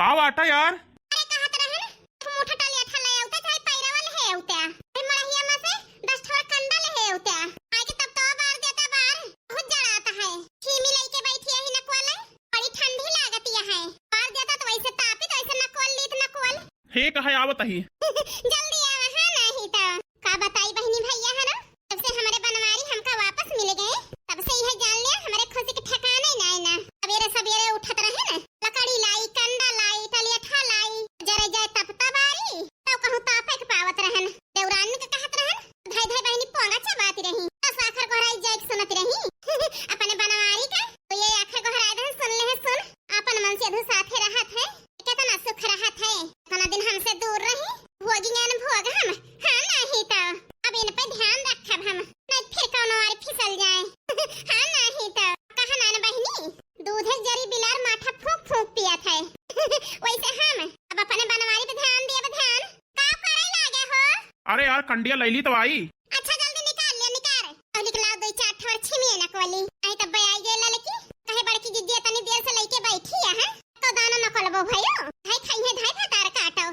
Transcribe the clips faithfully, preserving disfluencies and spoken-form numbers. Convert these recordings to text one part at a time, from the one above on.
का बाटा यार? अरे कहत रहन, मुठा टलिया ठा ले आउता, चाहे पैरावा ले हे आउता। ए मड़हिया में से दस ठोर कंडा ले हे आउता। आके तब तो बार देता बार, बहुत जड़ाता है। छीमी लइके बैठी है नकुआ ले, बड़ी ठंडी लागत है। बार देता तो वैसे तापी, तो वैसे नकुआ लीत नकुआ। हे कहे आवत ही। जल्दी आवा, हाँ नहीं तो। का बताई बहिनी भैया है ना, जब से हमरे बनवारी हमका वापस मिल गए, तब से यह जान लिया हमरे खुशी के ठिकाना ही नाई ना। सबेरे सबेरे उठत रहे ना, लकड़ी लाई, कंडा लाई, टलियठा लाई, जरे जाए तपता बारी, तब कहूँ तापे के पावत रहन। देवरानी के कहत रहन, धाई धाई बहिनी पोंगा चबाती रही, बस आखर गोहराई जाए के सुनत रही। अपने बनवारी का, तो ये आखर गोहराई रहन, सुन ले है सुन, अपन मन से अधू साथे रहत है। केतना सुख रहत है, केतना दिन हमसे दूर रही, भोगियन भोग हम, हाँ नहीं तो। अब इन पे ध्यान रखब हम, नहीं फिर कौनो आर फिसल जाए। हाँ नहीं तो, कहा ना बहिनी, दूध एक जरी बिलार माठा फूंक फूंक पियत है। वैसे हम अब अपने बनवारी पे ध्यान दियब, ध्यान। का करे लागे हो? अरे यार, कंडिया लैली तो आई। अच्छा, जल्दी निकाल ले, निकाल। अउलिक लाओ दो चार ठोर छिमिए नकवली। आई तब आई गए ललकी, कहे बड़की जिज्जी तनी देर से लइके बैठी है, तो दाना नकलबो भयो। धाई खाई है, धाई भतार काटो।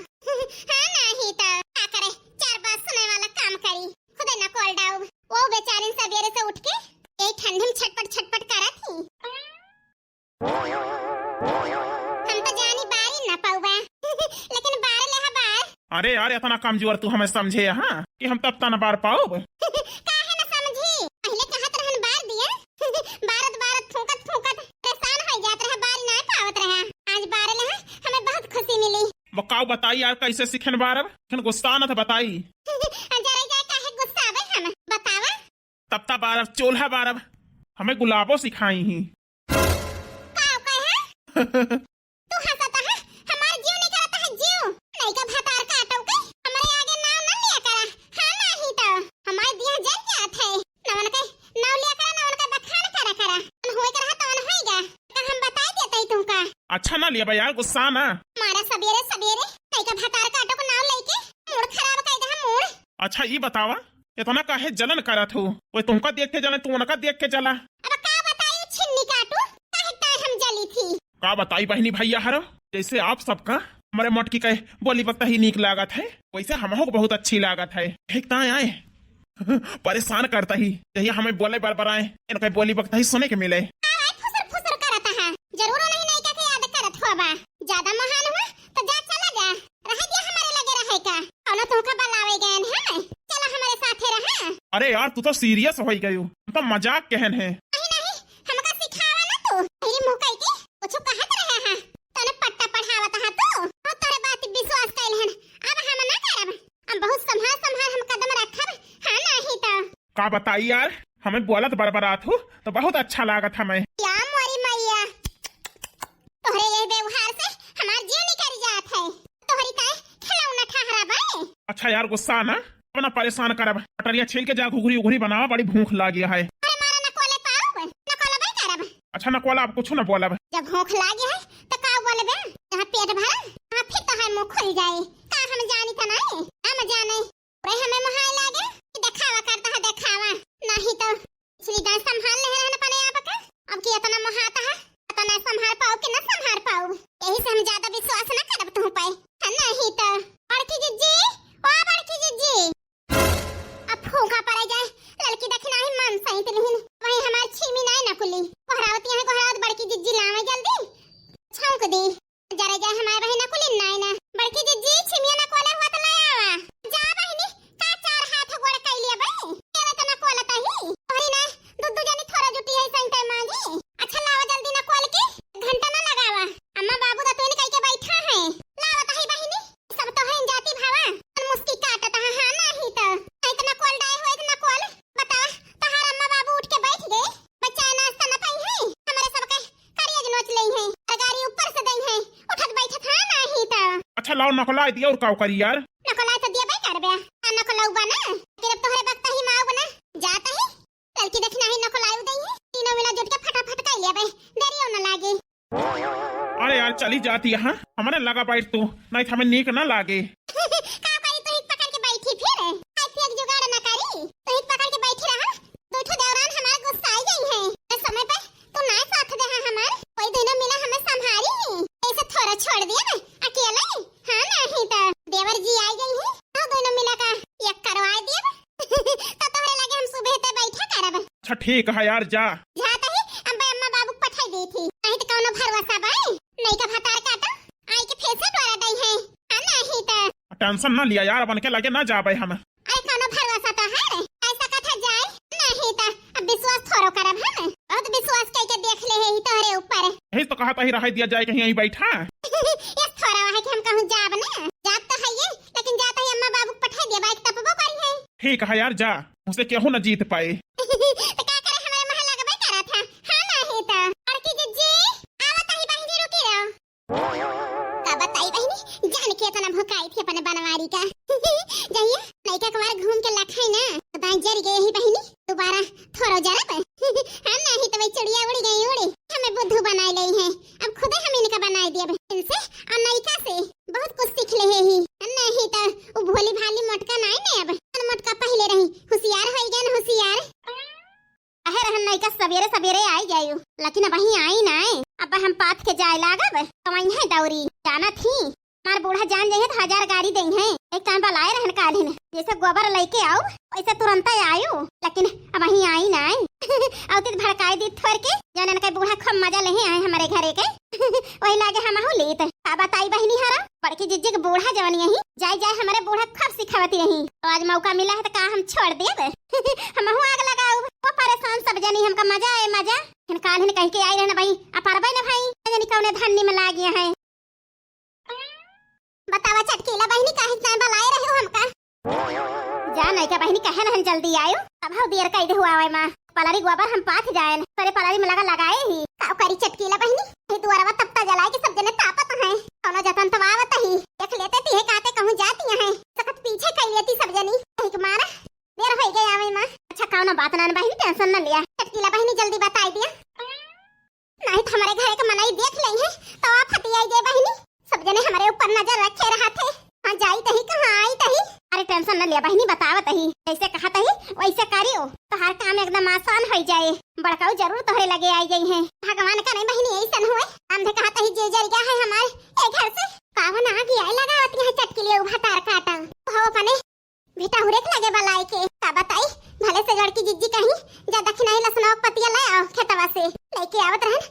हाँ, नहीं तो का करे, चार बात सुने वाला काम करी, खुदे नकल डाउब। वो बेचारिन सबेरे से उठ के यही ठंडी में छटपट छटपट करत ही। हम तो जानी बारी ना पाउबा, लेकिन बार ले हा बार। अरे यार, इतना कमजोर तू हमें समझे यहाँ कि हम तब तना बार पाउब? काहे ना समझी, पहले कहत रहन बार दिया, बारत बारत फूंकत फूंकत परेशान हो जात रहा, बार ना पावत रहा। आज बार ले हा, हमें बहुत खुशी मिली। वो काऊ बताई यार, कैसे सीखेन बारब? लेकिन गुस्सा न था बताई। जरा जाए काहे गुस्सा आवे हम, बतावा। तपता बारब, चोल्हा बारब, हमें गुलाबो सिखाई ही। का कहे? तू हंसत है, हमार जीव निकलत है जीव। नहीं का भतार काटो के, हमारे आगे नाम न लिया करा। हाँ नहीं तो, हमारे दिया जल जात है। न उनके नाम लिया करा, न उनके बखान करा करा। हम होए के रहा तो न होएगा। का हम बताए देते ही तुमका। अच्छा ना लिया बा यार, गुस्सा ना। मारा सबेरे सबेरे, नहीं का भतार काटो के नाम लेके, मूड खराब कर दे हम मूड। अच्छा ई बतावा, इतना काहे जलन करत हो? वो तुमका देख के जले, तू उनका देख के जला। अब का बताई छिन्नी काटू, काहे ताय हम जली थी? का बताई बहिनी भैया हरो, जैसे आप सबका हमरे मोटकी के बोली बकता ही नीक लागत है, वैसे हमहू को बहुत अच्छी लागत है। ठीक ताय आए परेशान करता ही, जहिया हमें बोले बरबराए, इनके बोली बकता ही सुने के मिले। का है फुसर फुसर करत है? जरूर नहीं नहीं का के याद करत होबा। ज्यादा महान हुआ तो जा चला जा, रह गया हमारे लगे रहे का। कौनो तुमका बलावे गए हैं, चला हमारे साथे रहा। अरे यार, तू तो सीरियस हो गई हो, हम तो मजाक कहन है। नहीं नहीं, हमका सिखावा ना तू। मेरी मुंह कह के कुछ कहत रहे हैं, तने पट्टा पढ़ावत हा तू, और तोरे बात विश्वास कैल हन। अब हम ना करब, हम बहुत संभाल संभाल हम कदम रखब। हाँ नहीं तो। का बताई यार, हमें बोलत बरबरात हो तो बहुत अच्छा लागत हमें। या मोरी मैया, तोहरे ये व्यवहार से हमार जीव निकल जात है। तोहरी ताए खिलौना ठहरा बे। अच्छा यार, गुस्सा ना, अपना परेशान करब। कटरिया छील के जा, घुघरी उघरी बनावा, बड़ी भूख लागी है। अरे मारा नकोले पाउब, नकोलबे करब। अच्छा नकोला, अब कुछ न बोलब। जब भूख लागी है तो का बोलबे? यहाँ पेट भरा, यहाँ फिर तो है मुंह खुल जाए। का हम जानी तो नहीं, हम जाने। रे हमें मोहाय लागे कि देखावा करता है, देखावा। नहीं तो पिछली गाय संभाल ले रहन अपने आप के, अब की इतना मोहाता है, पता ना संभाल पाउब कि ना संभाल पाउब। यही से हम ज्यादा विश्वास ना करब तुम पे। हाँ, नहीं तो। बड़की जिज्जी, ओ बड़की जिज्जी, अब फूंका पड़े जाए, ललकी दखिना ही मन सहित लिहिन, वही हमार छीमी नाय नकुली। गोहरावती है, गोहरावत बड़की जिज्जी लावे जल्दी, छौंक दी। जरा जा हमार बहिन नकुलिन नाय ना। बड़की जिज्जी, छिमिया नकोले हुआ त ले आवा। जा बहिनी, का चार हाथ गोड़ कैलिया बे? केवे त नकोलत ही। तोहरी ना, दू दू जनी थोड़ा जुटी है सही टाइम मांगी। अच्छा लावा जल्दी नकोल के, घंटा ना लगावा। अम्मा बाबू दतुइन कह के बैठा है। लावा तही बहिनी, सब तोहरे जाति भावा। अपन मुस्की काटत हा, हाँ नाही त। नहीं त नकोल डाए होए त नकोल। बतावा, तोहार अम्मा बाबू उठ के बैठ गए। बच्चा नाश्ता न पाई है, हमारे सबके करिया के नोच लेई है, और गाड़ी ऊपर से दई है, उठत बैठत हाँ नाही त। अच्छा लाओ नकलाई दिया और काव करी यार। नकलाई तो दिया बे करबे, आ नकलऊ बना, फिर अब तोहरे बकता ही माऊ बना, जाता ही, लड़की देखी नाही नकलाई दई है, तीनों मिला जुट के फटाफट कर लिया बे, देरी न लागे। अरे यार चली जाती यहाँ, हमारे लगा बैठ तू, नहीं तो हमें नीक ना लागे। का करी तू ही पकड़ के बैठी फिर, आई फिर एक जुगाड़ ना करी, तू ही पकड़ के बैठी रहा, दो ठो दौरान हमारे गुस्सा आई गई है, इस समय पे तू ना साथ दे है हमार, कोई दोनों मिला हमें संभारी ही। ऐसे थोड़ा छोड़ दिया ना, ठीक है यार, जा। जात ही, अब अम्मा बाबू के पठाई देत ही, नहीं तो कौनो भरोसा बाय। नइका भतार काटा, आई के फेंसे द्वारा दई है, हाँ नहीं तो। टेंशन ना लिया यार, अब उनके लगे ना जाबे हम। अरे कौनो भरोसा तो है रे, ऐसा कथा जाए, नहीं तो अब विश्वास थोड़ो करब हम। बहुत विश्वास कइके देख ले है ही तोहरे ऊपर। यही तो कहा था ही रहे दिया जाए, कहीं यहीं बैठा। ये थोड़ा है कि हम कहूँ जाब ना, जाब तो है ये, लेकिन जात ही अम्मा बाबू के पठाई दिया, बाइक तपबो करी है। ठीक है यार, जा, उसे केहू न जीत पाए। तो का करे, हमारे महल लगबे करा था। हाँ, नहीं तो। बड़की जिज्जी, आवत ही बहिनी, रुकी रहो। का बताई बहिनी, जान के इतना भुकाई थी अपने बनवारी का। जहिया नइका कवार घूम के लखाई ना, तो दाई जर गए ही बहिनी, दोबारा थोड़ो जरब। हाँ, नहीं तो वही चुड़िया उड़ी गई उड़ी, हमें बुद्धू बनाए ले है। अब खुदे हम इनका बनाए दिया इनसे, और नइका से बहुत कुछ सीख ले है ही। नहीं तो वो भोली भाली मोटका नाई ने, अब मोटका पहले रही, होशियार हो गया ना, होशियार। अहे रहन नइका सबेरे सबेरे आई जायु, लेकिन अबहीं आई नाय। अब हम पाथ के जाए लागब, तो वहीं है दौरी, जानत ही। हमार बूढ़ा जान जाइए तो हजार गारी देई है। एक काम बलाए रहन कालिन, जैसे गोबर लेके आउ, वैसे तुरंत आयु, लेकिन अबहीं आई नाय। औती तो भड़काई दी थोर के, जाने न कहीं बूढ़ा खूब मजा ले आए हमारे घरे के। वही लागे हमहू लेत। का बताई बहिनी हरा, बड़की जिज्जी के बूढ़ा जवन यही, जाए जाए हमारे बूढ़ा खूब सिखावती रही। तो आज मौका मिला है तो का हम छोड़ देब? हमहू आग लगाउब, वो परेशान सब जनी, हमका मजा आए मजा। हिन काल हिन कह के आई रहना भाई, आ परबे न भाई, जनी कौने धन्नी में लागिया है। बतावा चटकीला बहिनी, काहे इतना बलाए रहे हो हमका? जा नइका बहिनी, कहे रहन जल्दी आयो, अब हव देर कई दे हुआ आवे माँ। पलारी गोबर हम पाथ जाएन, तोरे पलारी में लगा लगाए ही। का करी चटकीला बहिनी, ये दुआरवा तपता जलाए के सब जने तापत हैं। कौनो जतन तो आवत ही, देख लेते ती है काते कहूँ जाती हैं। सकत पीछे कई लेती सब जनी, एक मारा देर हो गया आवे माँ। अच्छा कौनो बात ना बहिनी, टेंशन न लिया। चटकीला बहिनी जल्दी बताई दिया। नहीं तो हमारे घरे के मनई देख लेई है, तो आप हतियाई दे बहिनी। सब जने हमारे ऊपर नजर रखे रहा थे। हाँ, जाई तही, कहाँ आई तही। अरे टेंशन न लिया बहिनी, बतावत ही। जैसे कहा तही, वैसे करियो। तो हर काम एकदम आसान हो जाए। बड़काऊ जरूर तोहरे लगे आई गई है। भगवान का नहीं बहिनी, ऐसन हुए। हम भी कहा तही जे जर गया है हमारे, ए घर से। पावन आ गया, लगावत यहाँ चटकीले उभा तार काटा। हो अपने बेटा हुरे के लगे बलाए के, का बताई, भले से बड़की जिज्जी कहीं, जा दखिनाही लसनवा के पतिया ले आओ खेतवा से, लेके आवत रहन,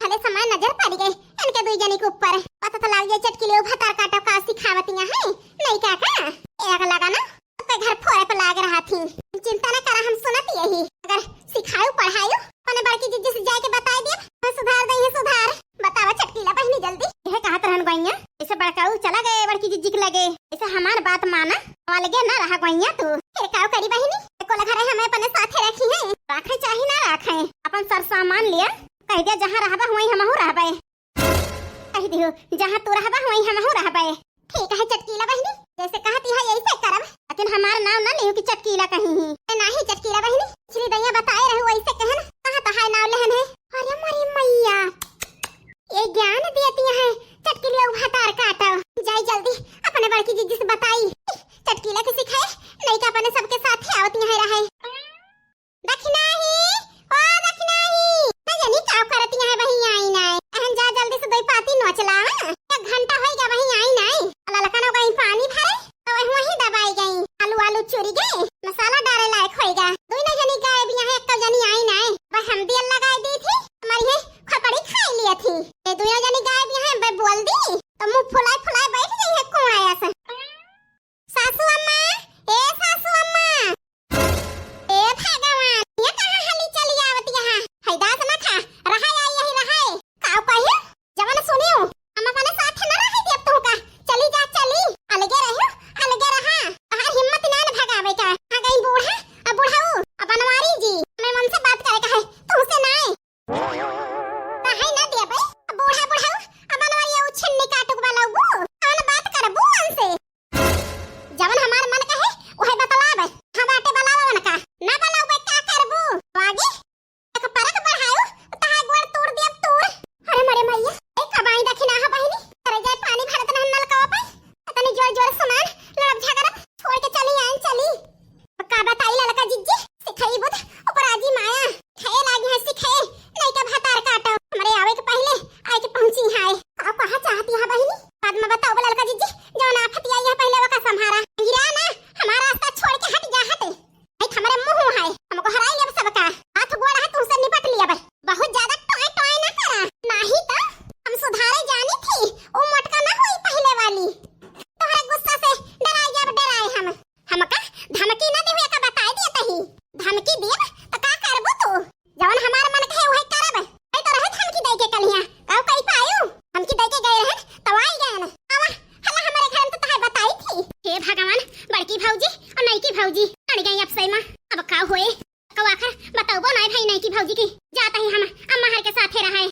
भले समय नजर पड़ गए इनके दुई जनी के ऊपर, पता तो लाग जाए चटकीले उभा तार काटा का सिखावतिया है, नहीं का का, एक लगा ना, तो घर फोरे पे लाग रहा थी, चिंता न करा, हम सुनत यही, अगर सिखायु पढ़ायु, अपने बड़की जिज्जी से जाके बताई दिया, मैं सुधार दई है सुधार। बतावा चटकीला बहिनी जल्दी। यह कहत रहन गोइया, ऐसे बड़काऊ चला गए बड़की जिज्जी के लगे, ऐसे हमार बात माना, अलगे ना रहा गोइया तू। फिर काऊ करी बहिनी, एको लखा रहे हमें अपने साथे रखी है। राखे चाही ना राखे, अपन सर सामान लिया, कह दिया जहाँ रहबा वहीं हमहू रहबे। कह दियो जहाँ तू रहबा वहीं हमहू रहबे। ठीक है चटकीला बहिनी, जैसे कहती है यही से करब। लेकिन हमार नाव ना लियो कि चटकीला कहीं ही। ए, नाही चटकीला बहिनी, पिछली दैया बताए रहू वैसे कहन, कहाँ तहार नाव लेहन है। अरे मोरी मैया, ये ज्ञान देती है, चटकीला उभा तार काटो। जाई जल्दी अपने बड़की जिज्जी से बताई, चटकीला के सिखाए, नहीं तो अपने सबके साथ ही आवती है रहे। दखिनाही, ओ दखिनाही, ना जानी का करत यहाँ वहीं आई नाय। अहन जा जल्दी से दो पाती नोच ला, हाँ? एक घंटा होई गया वहीं आई नाय। ललकन हो गई पानी भरे, तो वहीं वहीं दबाई गई। आलू, आलू चुरी गए, मसाला डारे लायक होई गया। दो ना जनी गायब यहाँ, एक जनी आई नाय। वह हम तही हम अम्मा हर के साथे रहे।